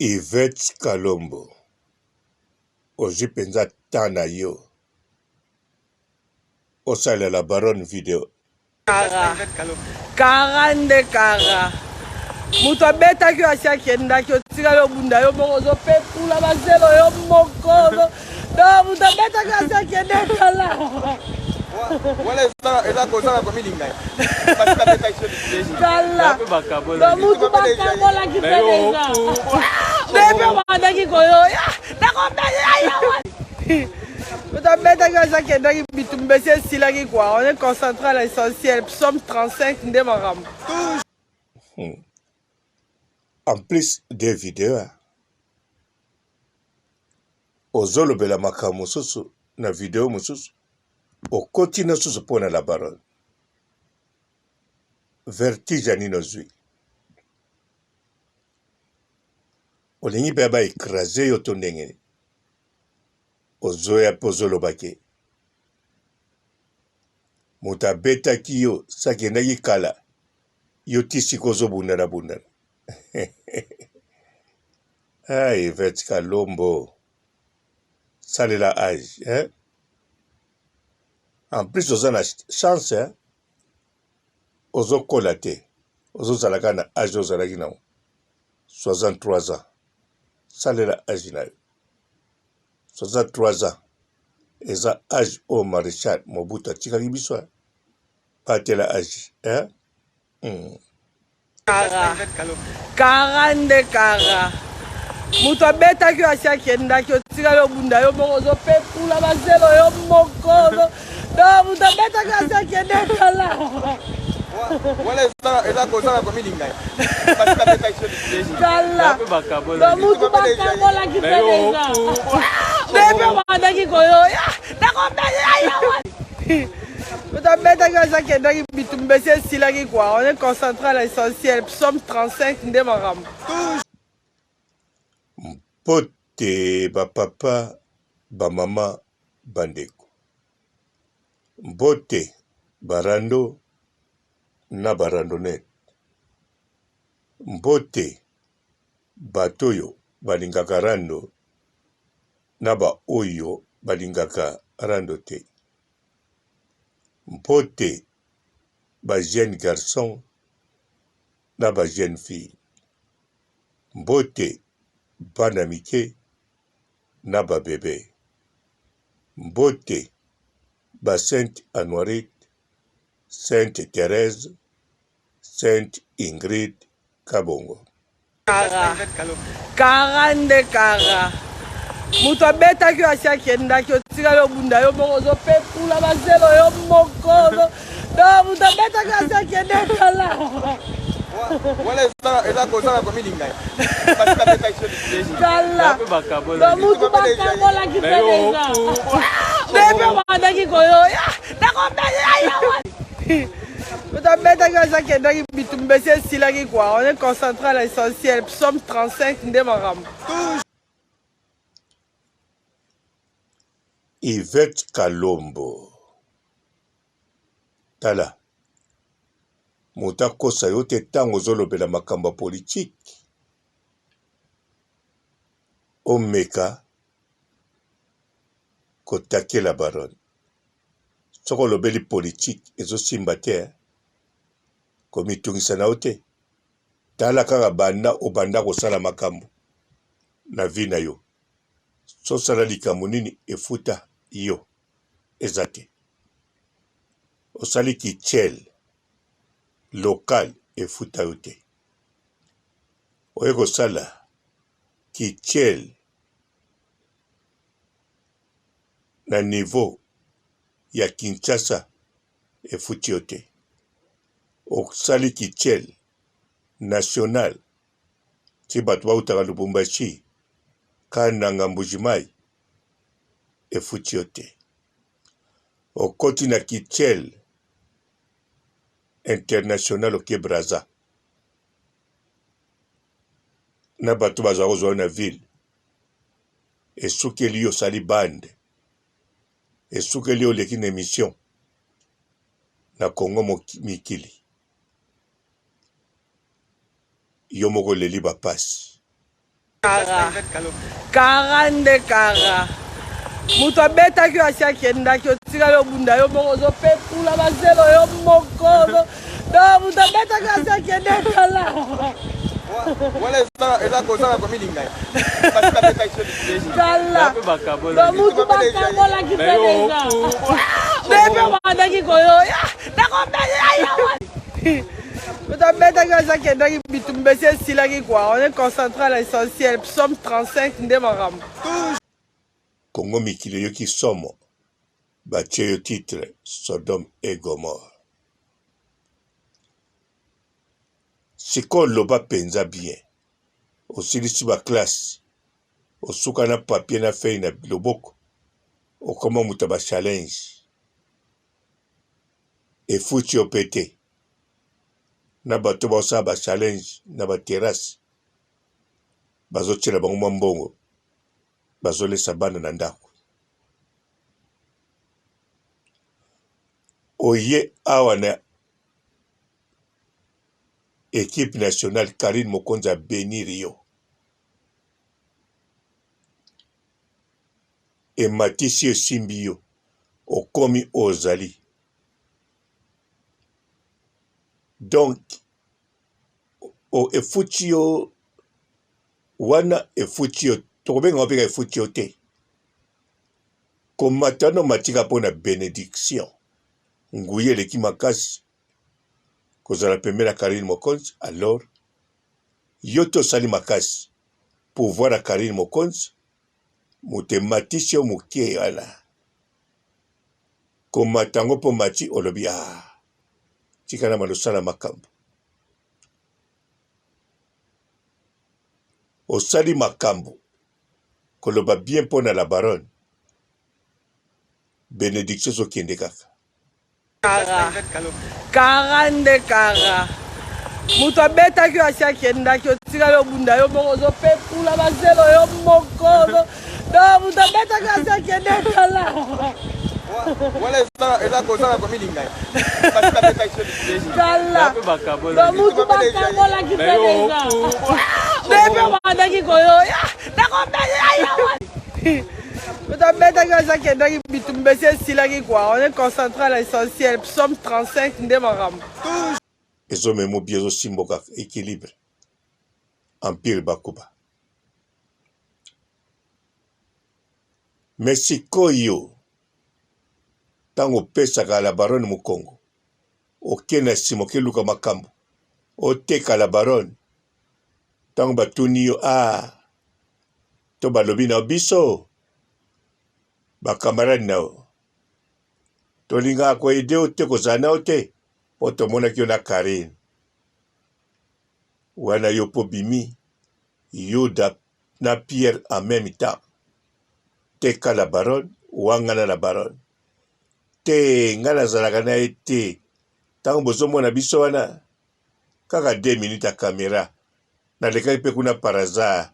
Yvette Kalombo ozui penza temps na yo osalela la baronne video. Kara kara nde kara moto abetaki yo asi akendaki otikali obunda yo moko ozopepula bazelo yo moko do moto abetaki yo asi akende kala wana eza kozanga komilinga kala bamutu bakambolaki mpe deja nde mpe obandaki koyoya moto abetaki oyo akendaki bitumba esi esilaki kua on est concentré à l'essentiel psaume 35 nde makambo. En plus de video ozolobela makambo mosusu na video mosusu okoti na susu mpo na la baronne vertige ya nini ozwi olingi mpe ba ecrase yo to ndenge nini ozoya mpe ozoloba ke moto abetaki yo sakendaki kala yo ti sika ozobundana bundana ah, Yvette Kalombo salela age hein? En plus oza na chance hein? Ozokola te ozozala kaka na age ozalaki nango 63 ans salela age na yo 63 ans eza age oyo Marechal Mobutu atikaki biso hein? Batela age hein? Kara kara nde kara moto abetaki yo asi akendaki otikali obunda yo moko ozopepula bazelo yo moko do moto abetaki yo asi akende kala wana eza kozanga komilinga kala bamutu bakambolaki mpe deja nde mpe obandaki koyoya moto abetaki oyo akendaki bitumba esi esilaki kua on est concentré à l'essentiel psaume 35 nde makambo. Mbote ba papa, ba mama, ba ndeko. Mbote ba rando na ba randonnette. Mbote bato oyo balingaka rando na ba oyo balingaka rando te. Mbote ba jeune garçon na ba jeune fille. Mbote bana mike na ba bebe. Mbote ba sainte Anuarite, sainte Therèse, sainte Ingrid Kabongo. Kara kara nde kara moto abetaki yo asi akendaki otikali obunda yo moko ozopepula bazelo yo moko do moto abetaki yo asi akende kala wana eza kozanga komilinga kala bamutu bakambolaki mpe deja nde mpe obandaki koyoya moto abetaki oyo akendaki bitumba esi esilaki kua on est concentré à l'essentiel psaume 35 nde makambo. Yvette Kalombo tala moto akosa yo te ntango ozolobela makambo ya politike omeka kotakela baronne soki olobeli politique ezo simba te hein komitungisa na yo te tala kaka banda obanda kosala makambo na vie na yo soki osala likambo nini efuta yo eza te osali kichel local efuta yo te oye kosala kichel na niveau ya Kinshasa efuti yo te. Osali kitshel national ti bato bautaka Lubumbashi, Kananga, Mbujimayi efuti yo te. Okoti na kitshel international oke Brazza na bato bazala kozwa yo na ville esukeli yo osali bande esukeli yo oleki na emission na Congo mikili yo moko oleli ba pasi. Kara. Kara nde kara. Moto abetaki yo asi akendaki otikali obunda yo moko ozopepula bazelo yo moko donc moto abetaki yo asi akende kala wana eza kozanga komilinga kala donc motu bakambolaki mpe deja nde mpe bandaki koyoya nakobeta Moto abetaki aza akendaki bitumba esi esilaki quoi. On est concentré à l'essentiel. Psaume 35 nde makambo. Congo mikili eyoki somo batie yo titre Sodome et Gomorrhe. Sikoyo loba penza bien osilisi ba classe osuka na papier na feuille na loboko okoma moto ya ba challenge. Efuti yo pe te. Na bato baosala ba challenge na ba terrasse bazotiela bango mwa mbongo bazolesa bana na ndako. Oye awa na equipe nationale Carine Mokonzi a benir yo. Ematisi yo esimbi yo okomi oyo ozali donc efuti yo wana efuti yo tokobenga yango mpe efuti yo te komata wana omatika mpo na benediction nguya eleki makasi kozala pembeni ya Carine Mokonzi alors yo te osali makasi pouvoir ya Carine Mokonzi moto ematisi yo moke wana komata yango mpo omati olobi ah tika na malosala makambo osali makambo koloba bien mpo na la baronne benediction ezokende kaka Kara. Kara nde kara. Moto abetaki yo asi akendaki otikali obunda yo moko ozopepula bazelo yo moko donc moto abetaki yo asi akende kala wana eza kozanga komilinga kala donc motu bakambolaki mpe deja nde mpe bandaki koyoya nakobeta Moto abetaki aza akendaki bitumba esi esilaki quoi. On est concentré à l'essentiel. Psaume 35 nde makambo. Ezomema bien ezosimba kaka equilibre. Empire Bakuba. Mais sikoyo ntango opesaka la baronne mokongo oke na nsima okeluka makambo oteka la baronne ntango batuni yo ah to balobi na biso ba camarade na yo tolingaka ko aide yo te kozala na yo te mpo tomonaki yo na Carine wana yo mpo bimi Yuda na Pierre en meme temps teka la baronne wangana la baronne te ngai nazalaka na ye te ntango bozomona biso wana kaka 2 minutes ya camera nalekaki mpe kuna par hasard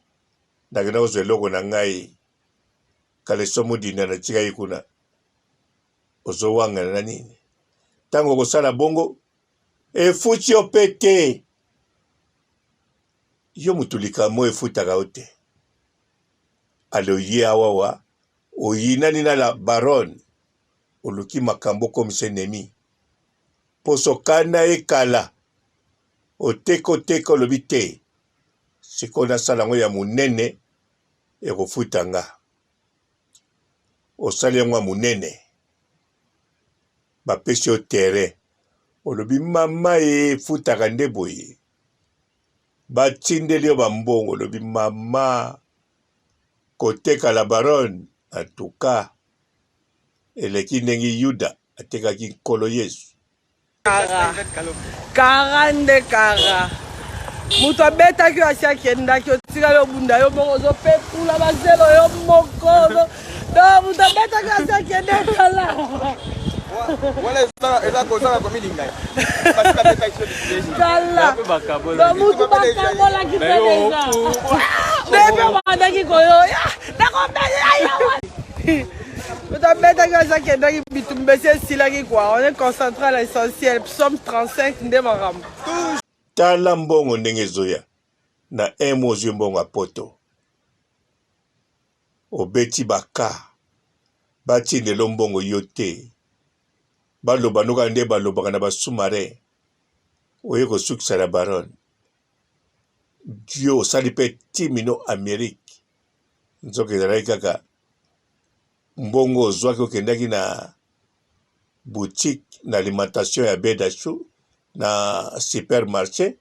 nakenda kozwa eloko na ngai kaleso modinda natikaki kuna ozowangana na nini ntango okosala bongo efuti yo mpe te yo motu likambo efutaka yo te aloye awawa oyinani na la baronne oluki makambo okomisa enemi poso kanda ekala oteka oteka olobi te sikoyo nasala yango ya monene ekofuta nga osali yango ya monene bapesi yo terrain olobi mama efutaka nde boye batindeli yo bambongo olobi mama koteka la baronne en tout cas eleki ndenge yuda atekaki nkolo yesu Kara. Kara nde kara. Moto abetaki yo asi akendaki otikali obunda yo moko ozopepula bazelo yo moko donc moto abetaki yo asi akende kala wana eza kozanga komilinga kala donc motu bakambolaki mpe deja nde mpe bandaki koyoya nakobeta Moto abetaki aza akendaki bitumba esi esilaki quoi. On est concentré à l'essentiel. Psaume 35 nde makambo. Tala mbongo ndenge ezoya na un mois ozwi mbongo ya poto. Obeti ba cas batindelo mbongo yo te baloba no kaka nde balobaka na ba sous marin oye kosukisa la baronne Dieu osali pe team no Amerique nzoka ezalaki kaka mbongo ozwaki okendaki na boutique na alimentation ya Bedachou na supermarché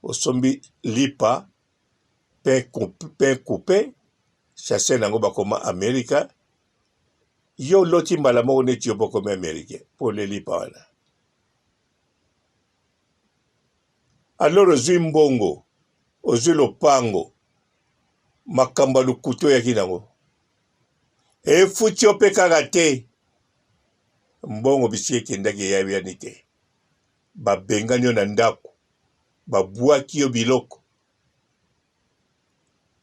osombi lipa pain coupe chasse nango bakoma America yo oloti mbala moko neti yo bokomi americain mpo olie lipa wana alors ozwi mbongo ozwi lopango makambo ya lokuta oyaki nango efuti yo mpe kaka te mbongo bisika ekendaki eyabiyani te babengani yo na ndako babwaki yo biloko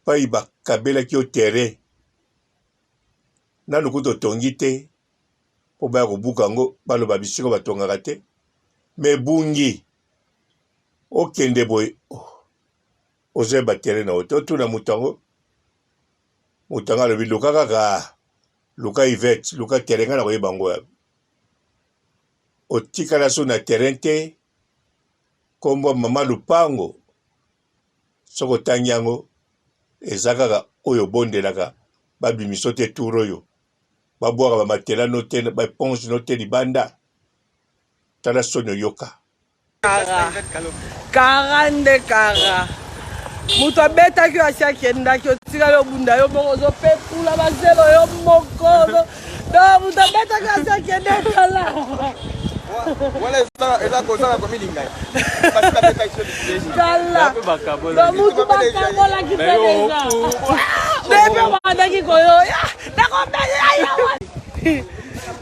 pai bakabelaki yo terrain nanu kutu otongi te mpo baya kobuka yango baloba bisika batongaka te me ebungi okende boye oh, ozoyeba terrain na yo te otuna moto yango moto yango alobi luka kaka luka ivete luka terrain ngai nakoyeba yango ya otikala so na terrain te nkombo ya mama lupango soki otangi yango eza kaka oyo obondelaka babimiso te tour oyo babwaka bamatela no te baeponge no te libanda tala soni oyoka Kara. Kara nde kara. Moto abetaki yo asi akendaki otikali obunda yo moko ozopepula bazelo yo moko. Donc moto abetaki yo asi akende kala. Wana eza kozanga komilinga. Kala. Donc moto bakabolaki mpe deja. Nde mpe bandaki koyoya. Nakobeta.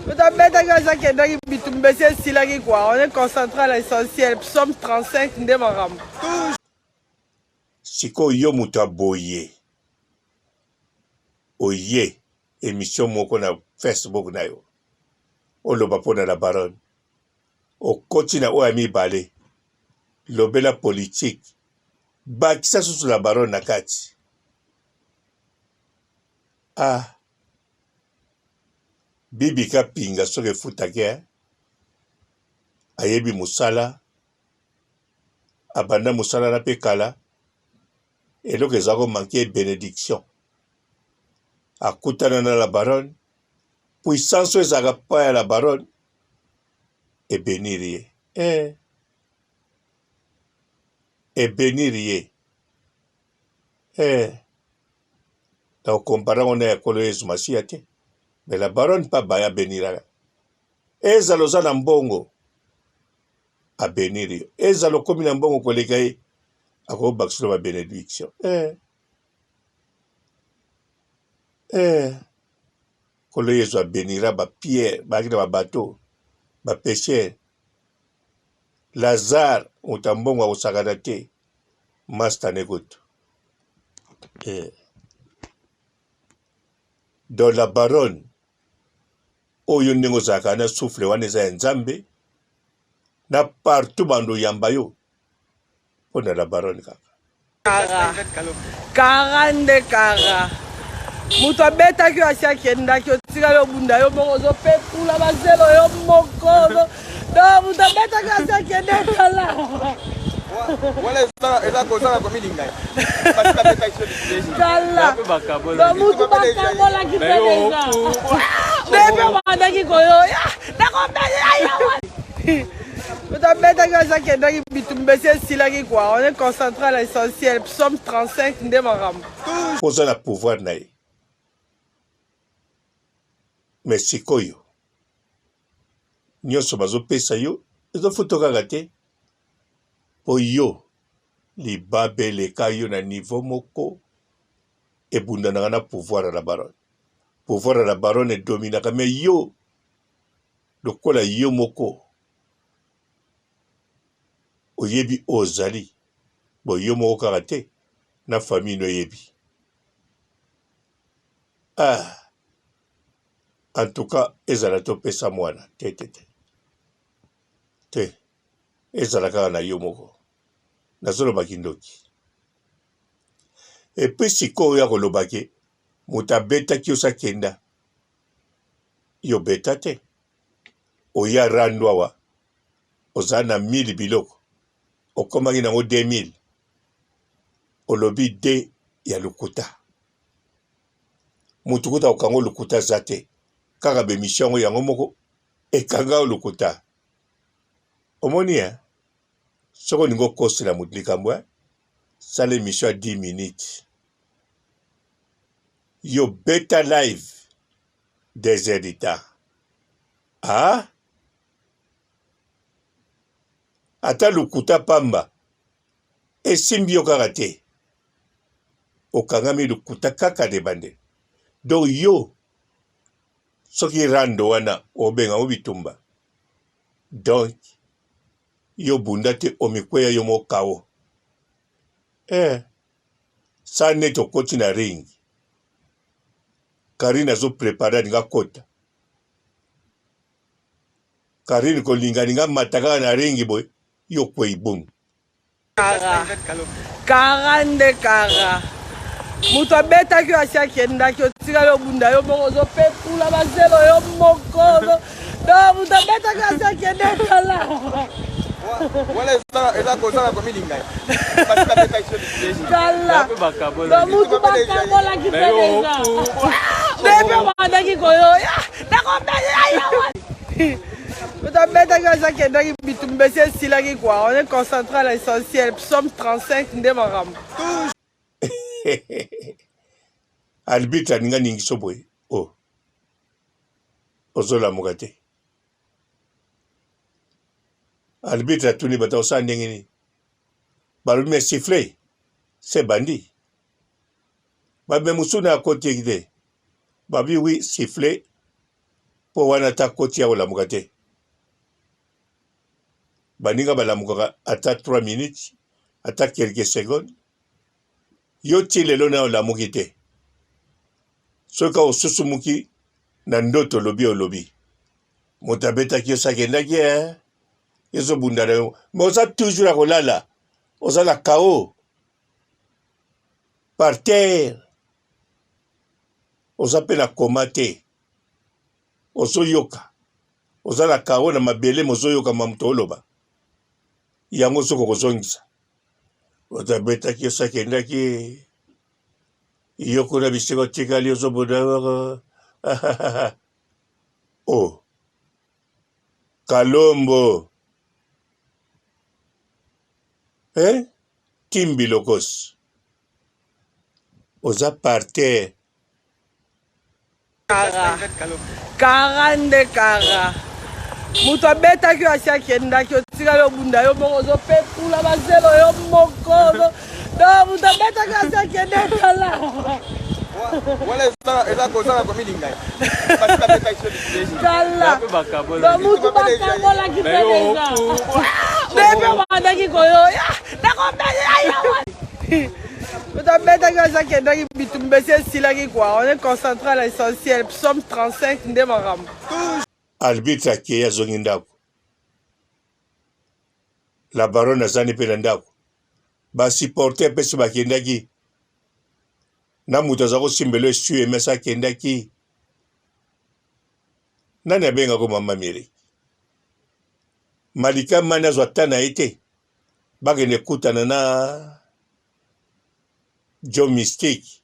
Moto abetaki oyo akendaki bitumba esi esilaki quoi. On est concentré à l'essentiel. Psaume 35 nde makambo. Sikoyo yo moto ya boye oye emission moko na Facebook na yo oloba mpo na la baronne okoti na oyo ya mibale lobela politique bakisa susu la baronne na kati ah Bibi kapinga soki efutaki eh? Ayebi musala abanda musala na pe kala eloko eza ko manque benediction akutana na la baronne puissance oyo ezalaka pa ya la baronne ebenir ye eh. Ebenir ye eh. Na kokompare yango na ya Nkolo Yesu Masiya te. Mais la baronne pa baya beniraka. Ezala oza na mbongo abenir yo. Ezala okomi na mbongo koleka ye akobakisa ba benediction. Eh. Eh. Nkolo Yesu abenira ba Pierre bayaki na ba bateau ba pêcheurs. Lazare moto ya mbongo akosakana te. Masta ne kutu. Eh. Donc la baronne oyo ndenge ozalaka na souffle wana eza ya Nzambe na partout bando oyamba yo mpo na la baronne kaka. Kara. Kara nde kara. Moto abetaki yo asi akendaki otikali obunda yo moko ozopepula bazelo yo moko. Donc moto abetaki yo asi akende kala. Wana eza kozanga komilinga. Kala. Donc moto bakabolaki mpe deja. Nde mpe bandaki koyoya. Moto abetaki oyo akendaki bitumba esi esilaki quoi. On est concentré à l'essentiel. Psaume 35 nde makambo. Oza na pouvoir na ye. Mais sikoyo nyonso bazopesa yo ezofuta kaka te mpo yo libabe eleka yo na niveau moko ebundanaka na pouvoir ya la baronne. Pouvoir ya la baronne edominaka mais yo lokola yo moko oyebi oyo ozali bon yo moko kaka te na famille no eyebi ah en tout cas ezala topesa mwana te te te te ezala kaka na yo moko nazoloba kindoki epuis sikoyo ya koloba ke. Moto abetaki yo sakenda. Yo beta te. Oya rando awa. Oza na 1000 biloko. Okomaki nango 2000. Olobi de ya lokuta. Moto kuta okango lokuta aza te. Kaka ba emission yango yango moko ekanga yo lokuta. Omoni hein? Soki olingi okosela moto likambo hein? Sala emission ya 10 minutes. Yo beta live des heures du temps. Ah? Ata lokuta pamba esimbi yo kaka te. Okangami lokuta kaka na ebandeli. Donc yo soki rando wana obenga yango bitumba donc yo bunda te omikweya yo moko KO. Eh, sa neti okoti na ring. Carine azo prepare alinga akota. Carine kolinga alinga mata kaka na ring boye yo okwei boum. Kara. Kara nde kara. Moto abetaki yo asi akendaki otikali obunda yo moko ozopepula bazelo yo moko donc moto abetaki yo asi akende kala wana eza kozanga komilinga kala donc motu bakabolaki mpe deja nde mpe obandaki koyoya nakobeyayawa moto abetaki aza akendaki bitumba esi esilaki kua on est concentré à l'essentiel psaume 35 nde makambo. Arbitre alinga ningiso boye oh ozolamuka te arbitre atuni bato akosala ndenge nini balobi me siffle se bandi babe mosusu na akoti te babi wi siffle mpo wana ata akoti akolamuka te baninga balamukaka ata 3 minutes ata quelques secondes yo ti lelo nayo olamuki te soki osusumuki na ndoto olobi olobi moto abetaki yo sakendaki e ezobunda na yo me oza toujours ya kolala oza na kao par terre oza mpe na koma te ozoyoka oza na kao na mabele mozoyoka ma moto oloba yango soki okozongisa moto abetaki yo sakendaki yo kuna bisika otikali ozobunda o oh. kalombo eh? timbi lokos oza par terre Kara. Kara nde kara. Moto abetaki yo asi akendaki otikali obunda yo moko ozopepula bazelo yo moko donc moto abetaki yo asi akende kala wana eza kozanga komilinga kala donc motu bakabolaki mpe deja nde mpe obandaki koyoya nakobeyayawa moto abetaki aza akendaki bitumba esi esilaki kua on est concentré à l'essentiel psaume 35 nde makambo. Arbitre akei azongi ndako la baronne azani mpe na ndako ba supporter mpe si bakendaki na moto aza kosimbelo esui emesa akendaki nani abengako mama miri malika mani azwa ta na ye te bakende kutana na Joe Mystique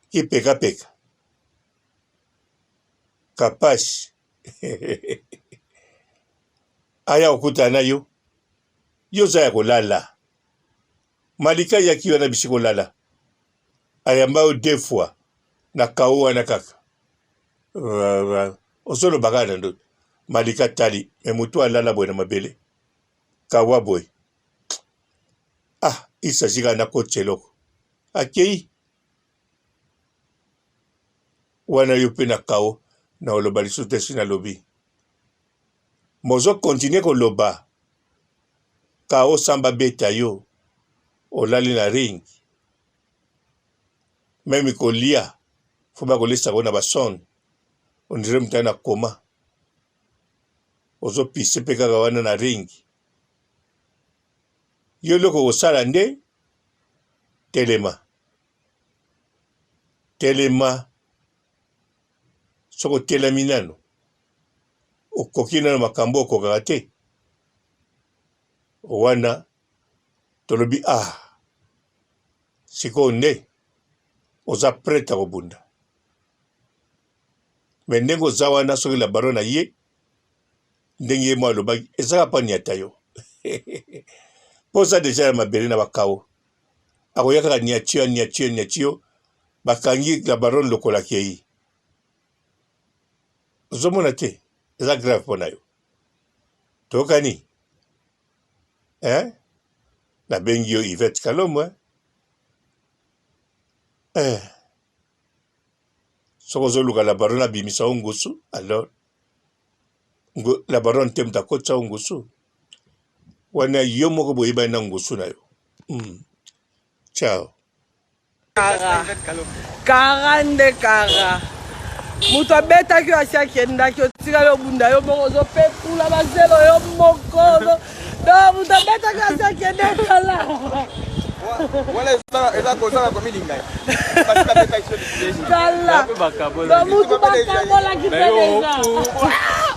kipekapeka kapash aya kokutana na yo yo oza ya kolala malika ayaki wana bisi kolala ayamba yo deux fois na kao wana kaka ozoloba kaka na ndoto malika tali me motu alala boye na mabele kawa boye ah il s'agit kaka nakotisa eloko akei wana yo mpe na kao na oloba lisusu te si nalobi mozo continue koloba kao samba beta yo olali na ring meme kolia fo bakolesa ko na basonde ondire moto na koma ozo pisse pe kaka wana na ring yo eloko okosala nde telema. Telema, soki otelemi nanu, okoki nanu makambo okokaka te, wana tolobi ah, sikoyo nde oza prete ya kobunda. Mais ndenge oza wana, soki la baronne aye, ndenge ye moko alobaki, eza kaka mpo aniata yo mpo oza deja ya mabele na bakao, akoya kaka niati yo, aniati yo, aniati yo, bakangi la baronne lokola akei. Ozomona te, eza grave mpo na yo. Toyokani eh? Nabengi yo Yvette Kalombo eh? Eh. Soki ozoluka la baronne abimisa yo ngusu, alors la baronne te moto akotisa yo ngusu wana, yo moko boyebani na ngusu na yo. Ciao. Kara kara nde kara, moto abetaki yo asi akendaki, otikali obunda yo moko, ozopepula bazelo yo moko. Donc moto abetaki yo asi akende kala. Wana eza kozanga komilinga. Kala, donc motu bakabolaki mpe deja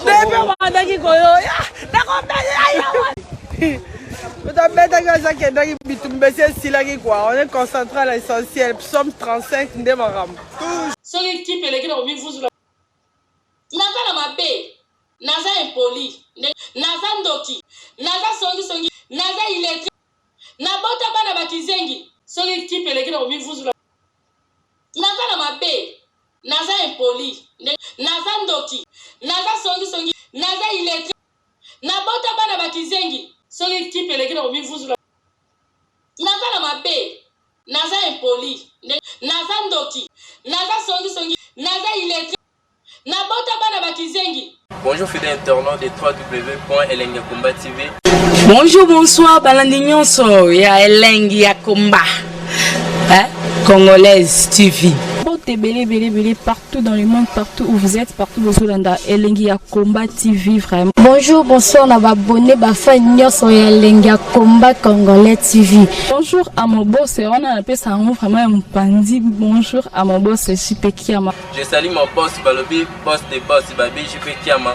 nde mpe bandaki koyoya nakobaya. Moto abetaki asi akendaki, bitumba esi esilaki quoi. On est concentré à l'essentiel. Psaume 35 nde makambo. Soki kipe eleki na komivuzula, naza na mabe, naza impoli, naza ndoki, naza songisongi, naza illettré, nabota bana bakizengi. Soki kipe eleki na komivuzula, naza na mabe, naza impoli, naza ndoki, naza songisongi, naza illettré, nabota bana bakizengi. Soki kipe eleki na komivuzula, naza na mabe, naza impoli, naza ndoki, naza songisongi, naza illettré, nabota bana bakizengi. Bonjour fidèles internautes de www.elengiyakomba TV. Bonjour, bonsoir, balandi nyonso ya Elengi ya Komba, hein? Congolaise TV. Mbote ebele ebele ebele partout dans le monde, partout où vous êtes, partout bozolanda Elengi ya Combat TV vraiment. Bonjour, bonsoir na ba abonné, ba fan nyonso ya Elengi ya Combat Congolais TV. Bonjour à mon boss, wana napesa yango vraiment ya mopanzi. Bonjour à mon boss JP Kiama. Je salue mon boss Balobi, boss des boss, Babi JP Kiama.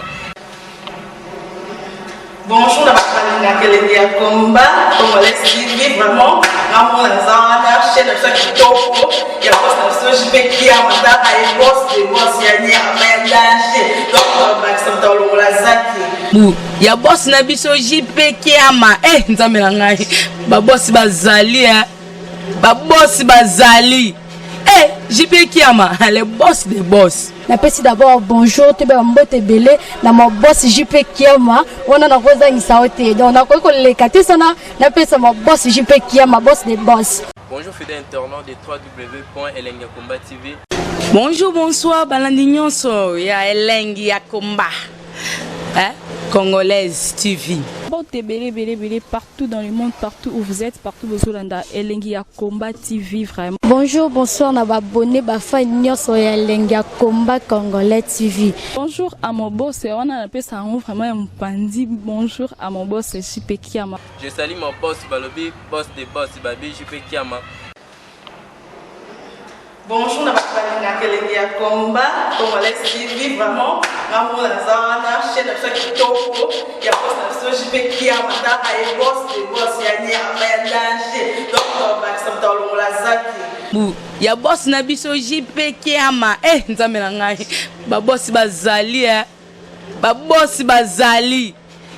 Bonjour na bato balingaka Elengi ya Combat Congolais TV vraiment. Ngamona naza wana, chaîne na biso ya kitoko ya boss na biso JP Kiama, taka ye boss de boss ya nyama ya danger. Donc bakisa moto alongola zaki Bu ya boss na biso JP Kiama, eh nzambe na ngai, babosi bazali eh. Babosi bazali eh, JP Kiama, le boss des boss. Napesi d'abord bonjour, toyeba mbote ebele na ma boss JP Kiama, wana nakozangisa yo te, donc nakoki koleka te sana napesa ma boss JP Kiama, boss des boss. Bonjour fidèles internautes de www.elengiyakomba TV. Bonjour, bonsoir, balandi nyonso ya Elengi ya Komba, hein? Congolaise TV. Mbote ebele ebele ebele partout dans le monde, partout où vous êtes, partout bozolanda Elengi ya Combat TV vraiment. Bonjour, bonsoir na ba abonné, ba fan nyonso ya Elengi ya Combat Congolais TV. Bonjour à mon boss, wana napesa yango vraiment ya mopanzi. Bonjour à mon boss JP Kiama. Je salue mon boss Balobi, boss des boss, Babi JP Kiama. Bonjour na bato balingaka Elengi ya Combat Congolais TV vraiment. Ngamona naza wana, chaîne na biso ya kitoko ya boss na biso JP Kiama, taka ye boss de boss ya nyama ya danger. Donc bakisa moto alongola zaki. Bu ya boss na biso JP Kiama, eh nzambe na ngai, babosi bazali eh. Babosi bazali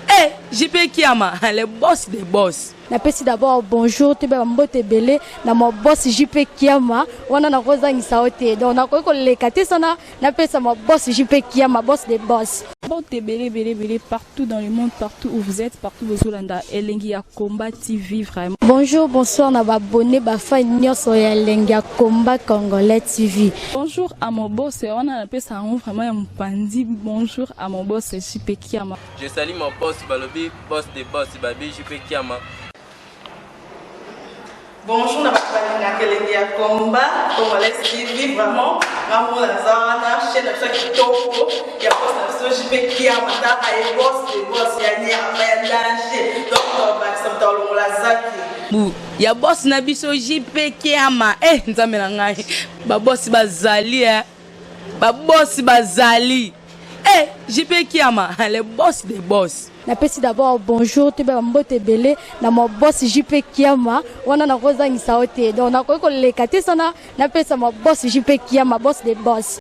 eh, JP Kiama, le boss des boss. Napesi d'abord bonjour, toyeba mbote ebele na ma boss JP Kiama, wana nakozangisa yo te, donc nakoki koleka te sana napesa ma boss JP Kiama, boss des boss. Mbote ebele ebele ebele partout dans le monde, partout où vous êtes, partout bozolanda Elengi ya Combat TV vraiment. Bonjour, bonsoir na ba abonné, ba fan nyonso ya Elengi ya Combat Congolais TV. Bonjour à mon boss, wana napesa yango vraiment ya mopanzi. Bonjour à mon boss JP Kiama. Je salue mon boss Balobi, boss des boss, Babi JP Kiama. Bonjour na bato balingaka elengi ya combat congolais TV, vraiment ngambo naza wana, chaîne na biso ya kitoko ya boss na biso JP Kiama, taka ye boss de boss ya nyama ya danger, donc tobakisa moto alongola zaki Bu ya boss na biso JP Kiama. Eh nzambe na ngai, babosi bazali eh. Babosi bazali eh, JP Kiama, le boss des boss. Napesi d'abord bonjour, toyeba bambote ebele na ma boss JP Kiama. Wana nakozangisa yo te, donc nakoki koleka te sana napesa ma boss JP Kiama, boss de boss.